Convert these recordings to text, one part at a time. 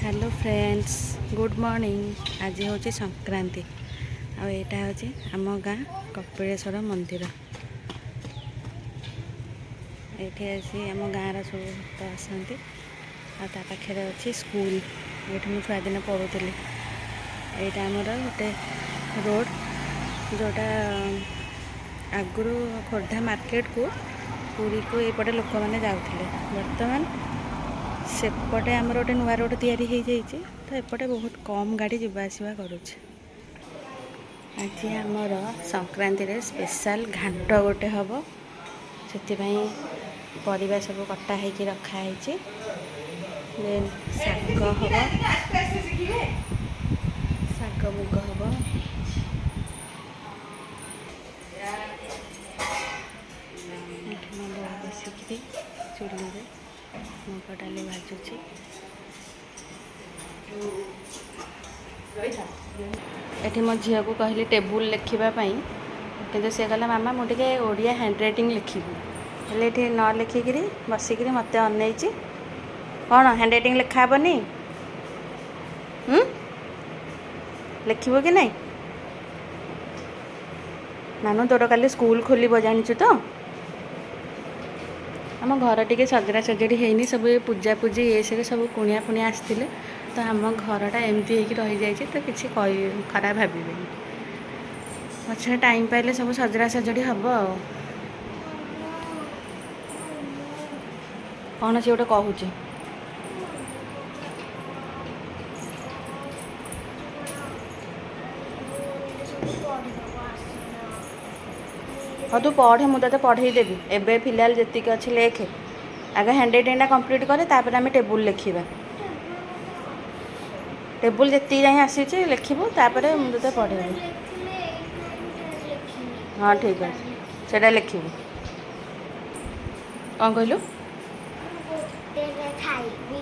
Hello friends, good morning. ଆଜି ହେଉଛି ସଂକ୍ରାନ୍ତି ଆଉ ଏଇଟା ହେଉଛି ଆମ ଗାଁ କପିଳେଶ୍ୱର ମନ୍ଦିର। ଏଇଠି ଆସି ଆମ ଗାଁର ସବୁ ଭକ୍ତ ଆସନ୍ତି ଆଉ ତା ପାଖରେ ଅଛି ସ୍କୁଲ। ଏଇଠି ମୁଁ ଛୁଆଦିନେ ପଢ଼ୁଥିଲି। ଏଇଟା ଆମର ଗୋଟେ ରୋଡ଼, ଯେଉଁଟା ଆଗରୁ ଖୋର୍ଦ୍ଧା ମାର୍କେଟକୁ, ପୁରୀକୁ ଏପଟେ ଲୋକମାନେ ଯାଉଥିଲେ। ବର୍ତ୍ତମାନ ସେପଟେ ଆମର ଗୋଟେ ନୂଆ ରୋଡ଼ ତିଆରି ହେଇଯାଇଛି, ତ ଏପଟେ ବହୁତ କମ୍ ଗାଡ଼ି ଯିବା ଆସିବା କରୁଛି। ଆଜି ଆମର ସଂକ୍ରାନ୍ତିରେ ସ୍ପେଶାଲ ଘାଣ୍ଟ ଗୋଟେ ହେବ। ସେଥିପାଇଁ ପରିବା ସବୁ କଟା ହେଇକି ରଖା ହେଇଛି। ଦେନ୍ ଶାଗ ହେବ, ଶାଗ ମୁଗ ହେବ। ଏଠି ମୋ ବୋଉ ବସିକିରି ଚୁଲିରେ ମୁଗ ଡାଲି ଭାଜୁଛି। ଏଠି ମୋ ଝିଅକୁ କହିଲି ଟେବୁଲ୍ ଲେଖିବା ପାଇଁ, କିନ୍ତୁ ସେ କହିଲା, "ମାମା, ମୁଁ ଟିକେ ଓଡ଼ିଆ ହ୍ୟାଣ୍ଡ ରାଇଟିଂ ଲେଖିବି।" ହେଲେ ଏଠି ନ ଲେଖିକିରି ବସିକିରି ମୋତେ ଅନେଇଛି। କ'ଣ, ହ୍ୟାଣ୍ଡ ରାଇଟିଂ ଲେଖା ହେବନି? ହୁଁ, ଲେଖିବ କି ନାଇଁ? ନାନୁ, ତୋର କାଲି ସ୍କୁଲ ଖୋଲିବ, ଜାଣିଛୁ ତ? ଆମ ଘର ଟିକେ ସଜଡ଼ା ସଜଡ଼ି ହେଇନି। ସବୁ ଏ ପୂଜା ପୂଜି ଇଏ ସବୁ କୁଣିଆ ଫୁଣିଆ ଆସିଥିଲେ, ତ ଆମ ଘରଟା ଏମିତି ହେଇକି ରହିଯାଇଛି। ତ କିଛି କହି ଖରାପ ଭାବିବେନି। ପଛରେ ଟାଇମ୍ ପାଇଲେ ସବୁ ସଜଡ଼ା ସଜଡ଼ି ହେବ। ଆଉ କ'ଣ ସେ ଗୋଟେ କହୁଛି? ହଉ, ତୁ ପଢ଼େ, ମୁଁ ତୋତେ ପଢ଼େଇ ଦେବି। ଏବେ ଫିଲହାଲ ଯେତିକି ଅଛି ଲେଖେ। ଆଗ ହ୍ୟାଣ୍ଡ ରାଇଟିଂଟା କମ୍ପ୍ଲିଟ୍ କରେ, ତାପରେ ଆମେ ଟେବୁଲ୍ ଲେଖିବା। ଟେବୁଲ୍ ଯେତିକି ଯାଏଁ ଆସିଛି ଲେଖିବୁ, ତାପରେ ମୁଁ ତୋତେ ପଢ଼େଇବି। ହଁ, ଠିକ୍ ଅଛି, ସେଇଟା ଲେଖିବୁ। କ'ଣ କହିଲୁ? ଖାଇବି।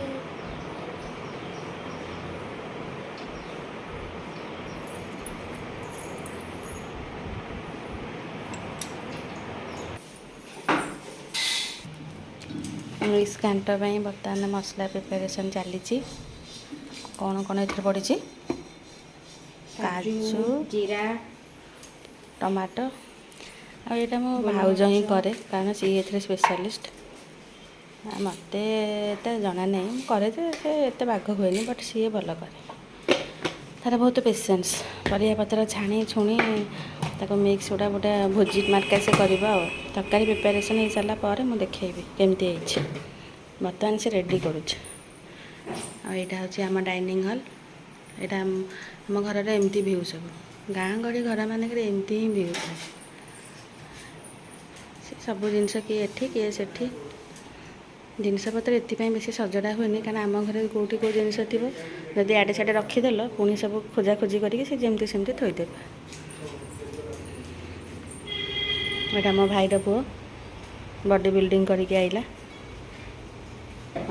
ମିକ୍ସ ଘାଣ୍ଟ ପାଇଁ ବର୍ତ୍ତମାନ ମସଲା ପ୍ରିପାରେସନ୍ ଚାଲିଛି। କ'ଣ କ'ଣ ଏଥିରେ ପଡ଼ିଛି? କାଜୁ, ଜିରା, ଟମାଟୋ। ଆଉ ଏଇଟା ମୋ ଭାଉଜ ହିଁ କରେ, କାରଣ ସିଏ ଏଥିରେ ସ୍ପେଶାଲିଷ୍ଟ। ମୋତେ ଏତେ ଜଣା ନାହିଁ। ମୁଁ କରେ ଯେ ସେ ଏତେ ବାଗ ହୁଏନି, ବଟ୍ ସିଏ ଭଲ କରେ। ତାର ବହୁତ ପେସେନ୍ସ। ପରିବା ପତ୍ର ଛାଣି ଛୁଣି ତାକୁ ମିକ୍ସ ଗୁଡ଼ା ଗୋଟେ ଭୋଜି ମାର୍କା ସେ କରିବ। ଆଉ ତରକାରୀ ପ୍ରିପାରେସନ୍ ହେଇସାରିଲା ପରେ ମୁଁ ଦେଖେଇବି କେମିତି ହେଇଛି। ବର୍ତ୍ତମାନ ସେ ରେଡ଼ି କରୁଛି। ଆଉ ଏଇଟା ହେଉଛି ଆମ ଡାଇନିଂ ହଲ୍। ଏଇଟା ଆମ ଘରର ଏମିତି ଭିଉ ସବୁ। ଗାଁ ଗହଳି ଘରମାନଙ୍କରେ ଏମିତି ହିଁ ଭିଉ ଥାଏ। ସେ ସବୁ ଜିନିଷ କିଏ ଏଠି, କିଏ ସେଠି। ଜିନିଷପତ୍ର ଏଥିପାଇଁ ବେଶୀ ସଜଡ଼ା ହୁଏନି, କାରଣ ଆମ ଘରେ କେଉଁଠି କେଉଁ ଜିନିଷ ଥିବ, ଯଦି ଆଡ଼େ ସିଆଡ଼େ ରଖିଦେଲ, ପୁଣି ସବୁ ଖୋଜାଖୋଜି କରିକି ସେ ଯେମିତି ସେମିତି ଥୋଇଦେବେ। ଏଇଟା ମୋ ଭାଇର ପୁଅ, ବଡି ବିଲ୍ଡିଂ କରିକି ଆଇଲା।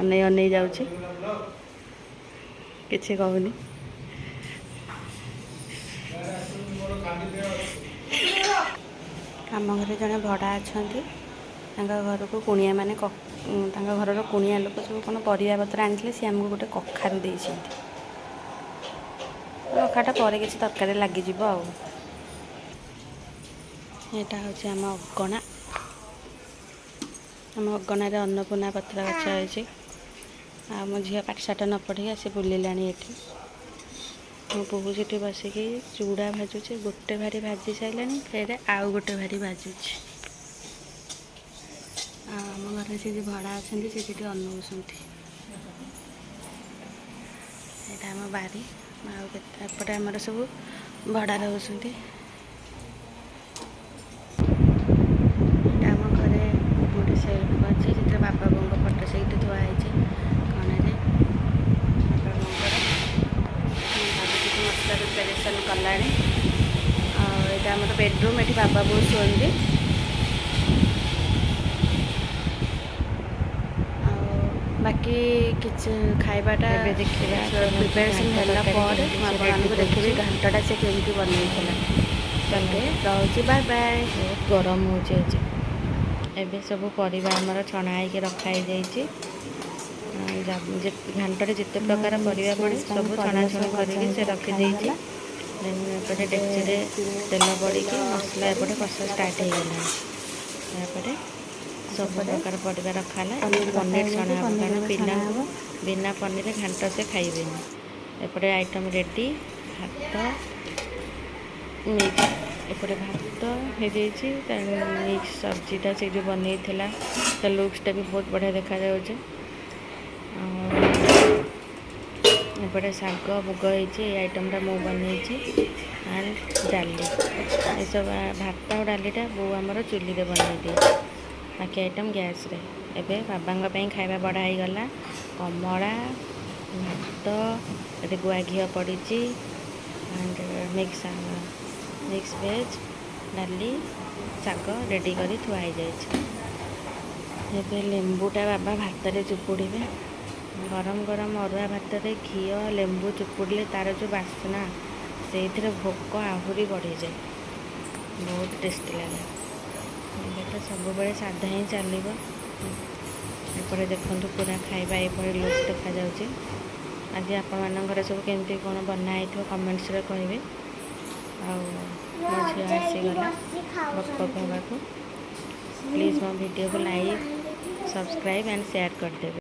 ଅନେଇ ଅନେଇ ଯାଉଛି, କିଛି କହୁନି। ଆମ ଘରେ ଜଣେ ଭଡ଼ା ଅଛନ୍ତି। ତାଙ୍କ ଘରକୁ କୁଣିଆମାନେ, ତାଙ୍କ ଘରର କୁଣିଆ ଲୋକ ସବୁ କ'ଣ ପରିବା ପତ୍ର ଆଣିଥିଲେ। ସିଏ ଆମକୁ ଗୋଟେ କଖାରୁ ଦେଇଛନ୍ତି। କଖାରୁଟା ପରେ କିଛି ତରକାରୀ ଲାଗିଯିବ। ଆଉ ଏଇଟା ହେଉଛି ଆମ ଅଗଣା। ଆମ ଅଗଣାରେ ଅନ୍ନପୂର୍ଣ୍ଣା ପତ୍ର ଗଛ ହେଇଛି। ଆଉ ମୋ ଝିଅ ପାଠଶାଠ ନ ପଢ଼ିକି ଆସି ବୁଲିଲାଣି ଏଠି। ମୋ ବୋହୂ ସେଠି ବସିକି ଚୁଡ଼ା ଭାଜୁଛି। ଗୋଟେ ଭାରି ଭାଜି ସାରିଲାଣି, ଫେରେ ଆଉ ଗୋଟେ ଭାରି ଭାଜୁଛି। ଆଉ ଆମ ଘରେ ସେ ଯିଏ ଭଡ଼ା ଅଛନ୍ତି, ସେ ସେଠି ଅନଉଛନ୍ତି। ଏଇଟା ଆମ ବାରି। ଆଉ କେତେ ଏପଟେ ଆମର ସବୁ ଭଡ଼ା ରହୁଛନ୍ତି। ଏଇଟା ଆମ ଘରେ ଗୋଟେ ସେଲ୍ଫ ଅଛି, ସେଥିରେ ବାବା ବୋଉଙ୍କ ଫଟୋ ସେଇଠି ଥୁଆ ହେଇଛି କଣରେ ବାବା ବୋଉଙ୍କର। ଭାବି କିଛି ମସଲା ପ୍ରିପାରେସନ୍ କଲାଣି। ଆଉ ଏଇଟା ଆମର ବେଡ଼ରୁମ୍। ଏଠି ବାବା ବୋଉ ଶୁଅନ୍ତି। ଆଉ ବାକି କିଛି ଖାଇବାଟା ଏବେ ଦେଖିବା ପ୍ରିପାରେସନ୍ ଘାଣ୍ଟ ହେଲା ତରକାରୀ ପରେ କେମିତି ମୁଁ ସେ ଆପଣମାନଙ୍କୁ ରେଡ଼ି ଦେଖେଇବି କରୁଛି। ଘାଣ୍ଟଟା ସେ କେମିତି ବନେଇଥିଲା। ଓକେ, ରହୁଛି, ବାଏ ବାଏ। ବହୁତ ଗରମ ହେଉଛି ଆଜି। ଏବେ ସବୁ ପରିବା ଆମର ଛଣା ହେଇକି ରଖା ହେଇଯାଇଛି। ଘାଣ୍ଟରେ ଯେତେ ପ୍ରକାର ଆମର ପରିବା ମିକ୍ସ ପଡ଼େ ଭେଜ୍ ପାଇଁ ସବୁ ପରିବା ଛଣାଛଣି ସବୁ ଭଜା କରିକି ସେ ହେଇକି ରଖା ରଖିଦେଇଛି। ହେଇଗଲା। ଦେନ୍ ଏପଟେ ଏବେ ଡେକ୍ଚିରେ ଡେକ୍ଚିରେ ତେଲ ତେଲ ପଡ଼ିକି ମସଲା ପଡ଼ି ଏପଟେ କଷା ମସଲା ଷ୍ଟାର୍ଟ କଷା ହେଇଗଲାଣି। ଚାଲିଛି। ତାପରେ ଆଉ ସବୁ ସେପଟେ ପ୍ରକାର ପରିବା ରଖା ହେଲା। ପନିର କଟା ପନିର ଛଣା ହେଇଯାଇଛି, ହେବ, ପନିର କାରଣ ଏବେ ଛଣା ପିଲାଙ୍କୁ ହେବ। ବିନା ପନିର ଘାଣ୍ଟ ସେ ଖାଇବେନି। ଏପଟେ ଆଇଟମ୍ ରେଡ଼ି। ଭାତ ମିକ୍ସ, ଏପଟେ ଭାତ ହେଇଯାଇଛି। ତା ମିକ୍ସ ସବଜିଟା ସେ ଯେଉଁ ବନେଇଥିଲା, ତା ଲୁକ୍ସଟା ବି ବହୁତ ବଢ଼ିଆ ଦେଖାଯାଉଛି। ଆଉ ଏପଟେ ଶାଗ ମୁଗ ହେଇଛି। ଏଇ ଆଇଟମ୍ଟା ମୁଁ ବନେଇଛି। ଆଣ୍ଡ ଡାଲି, ଏସବୁ। ଭାତ ଆଉ ଡାଲିଟା ବୋଉ ଆମର ଚୁଲିରେ ବନେଇ ଦିଏ, ବାକି ଆଇଟମ୍ ଗ୍ୟାସ୍ରେ। ଏବେ ବାବାଙ୍କ ପାଇଁ ଖାଇବା ବଢ଼ା ହେଇଗଲା। କମଳା, ଭାତ, ଏଠି ଗୁଆ ଘିଅ ପଡ଼ିଛି, ଆଣ୍ଡ ମିକ୍ସ ମିକ୍ସ ଭେଜ୍, ଡାଲି, ଶାଗ ରେଡ଼ି କରି ଥୁଆ ହେଇଯାଇଛି। ଏବେ ଲେମ୍ବୁଟା ବାବା ଭାତରେ ଚୁପୁଡ଼ିବେ। ଗରମ ଗରମ ଅରୁଆ ଭାତରେ ଘିଅ ଲେମ୍ବୁ ଚୁପୁଡ଼ିଲେ ତାର ଯେଉଁ ବାସ୍ନା, ସେଇଥିରେ ଭୋକ ଆହୁରି ବଢ଼ିଯାଏ। ବହୁତ ଟେଷ୍ଟି ଲାଗେ। ଏବେ ତ ସବୁବେଳେ ସାଧା ହିଁ ଚାଲିବ। ଏପଟେ ଦେଖନ୍ତୁ, ପୁରା ଖାଇବା ଏଇଭଳି ଲୁକ୍ସ ଦେଖାଯାଉଛି। ଆଜି ଆପଣମାନଙ୍କ ଘରେ ସବୁ କେମିତି କ'ଣ ବନା ହେଇଥିବ, କମେଣ୍ଟସରେ କହିବେ। ଆଉ ମୋ ଝିଅ ଆସିଗଲା ବକ୍ ବକ୍ ହେବାକୁ। ପ୍ଲିଜ୍ ମୋ ଭିଡ଼ିଓକୁ ଲାଇକ୍, ସବସ୍କ୍ରାଇବ୍ ଆଣ୍ଡ ସେୟାର କରିଦେବେ।